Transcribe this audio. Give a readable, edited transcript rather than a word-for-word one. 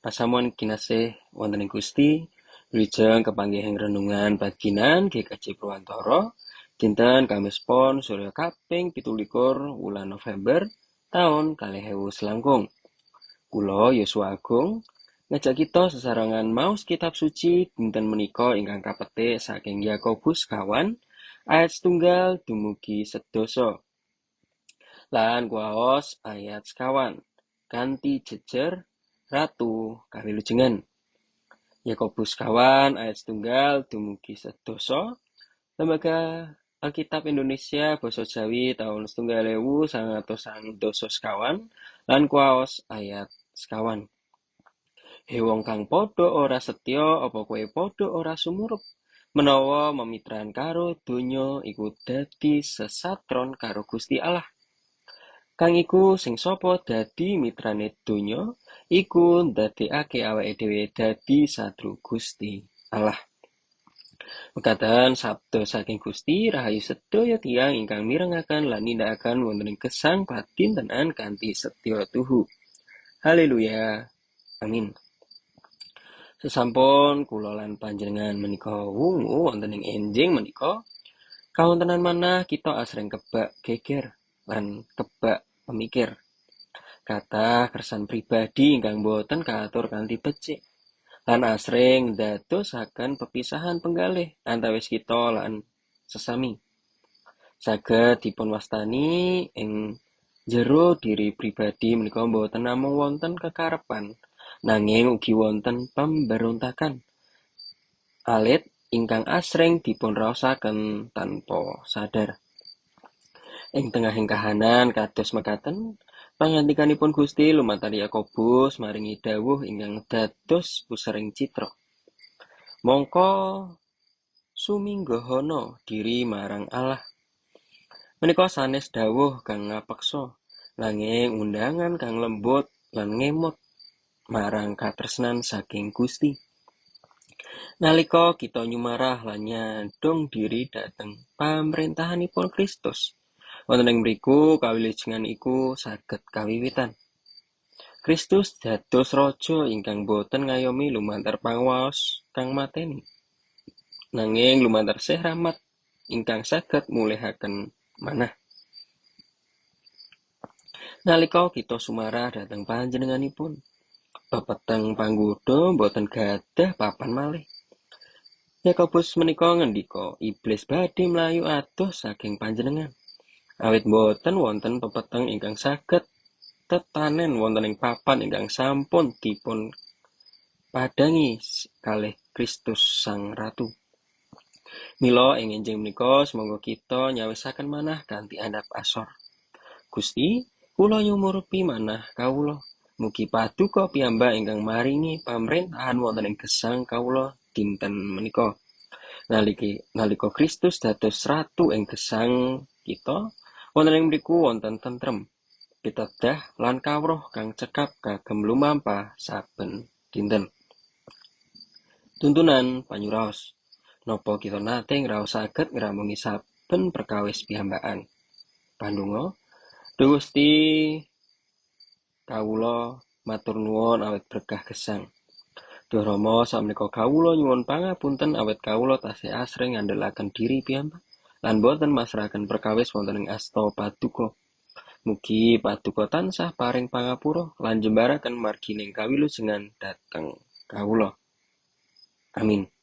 Pasamuan kinasih wonten ing Gusti, wilujeng kepanggih ing renungan padinan GKJ Purwantara, dinten Kamis Pon surya kaping 17 wulan November taun 2021. Kula Yosua Agung ngajak kita sesarengan maos kitab suci dinten menika ingkang kapetik saking Yakobus 4 ayat 1 dumugi 10. Lan kuwaos ayat 1 kanthi jejer Ratu kawilujengan. Yakobus 4 ayat 1 dumugi 10. Lembaga Alkitab Indonesia Basa Jawi taun 1994 lan kuwaos ayat 1. He wong kang padha ora setya, apa kowe padha ora sumurup? Menawa memitran karo donya iku dadi sesatron karo Gusti Allah. Kang iku sing sapa dadi mitrane donya iku ndadekake awake dhewe dadi satru Gusti Allah. Mekaten sabda saking Gusti, rahayu sedaya tiyang ingkang mirengaken lan nindakaken wonten ing gesang padintenan kanthi setya tuhu. Haleluya. Amin. Sesampun kula lan panjenengan menika wungu wonten ing enjing menika, kawontenan manah kita asring kebak geger lan kebak pemikir. Kathah kersan pribadi ingkang boten kaatur kanthi becik lan asring ndadosaken pepisahan penggalih antawis kita lan sesami. Saged dipun wastani ing jero diri pribadi menika boten namung wonten kekarepan, nanging ugi wonten pemberontakan alit ingkang asring dipun raosaken tanpa sadar. Ing tengahing kahanan kados mekaten, pangandikanipun Gusti lumantar Yakobus maringi dawuh ingkang dados pusering citra. Mongko suminggahono diri marang Allah. Menika sanes dawuh kang ngapeksa, nanging undangan kang lembut lan ngemot marang katresnan saking Gusti. Nalika kita nyumarah lan nyadhong diri dhateng pamrentahanipun Kristus, wonten ing mriku kawilujengan iku saged kawiwitan. Kristus dados raja ingkang boten ngayomi lumantar panguwaos kang mateni, nanging lumantar sih rahmat ingkang saged mulihaken manah. Nalika kita sumarah dhateng panjenenganipun, pepeteng panggoda boten gadah papan malih. Yakobus menika ngendika, iblis badhe mlayu adoh saking panjenengan. Awit boten wonten pepeteng ingkang saged tetanen wonten ing papan ingkang sampun dipun padangi kalih Kristus Sang Ratu. Mila ing enjing menika sumangga kita nyawisaken manah kanthi andhap asor. Gusti, kula nyumurupi manah kawula. Mugi paduka piyambak ingkang maringi pamrentahan wonten ing gesang kawula dinten menika. Nalika Kristus dados ratu ing gesang kita, wonten ing mriku wonten tentrem, pitedah lan kawruh kang cekap kagem lumampah saben dinten. Tuntunan panyuraos. Napa kita nate ngraos saged ngramungi saben perkawis piyambakan? Pandonga. Duh Gusti, kawula matur nuwun awit berkah gesang. Duh Rama, sakmenika kawula nyuwun pangapunten awit kawula tasih asring ngandelaken diri piyambak lan boten masrahaken perkawis wonten ing asta paduka. Mugi paduka tansah paring pangapura lan jembaraken margining kawilujengan dhateng kawula. Amin.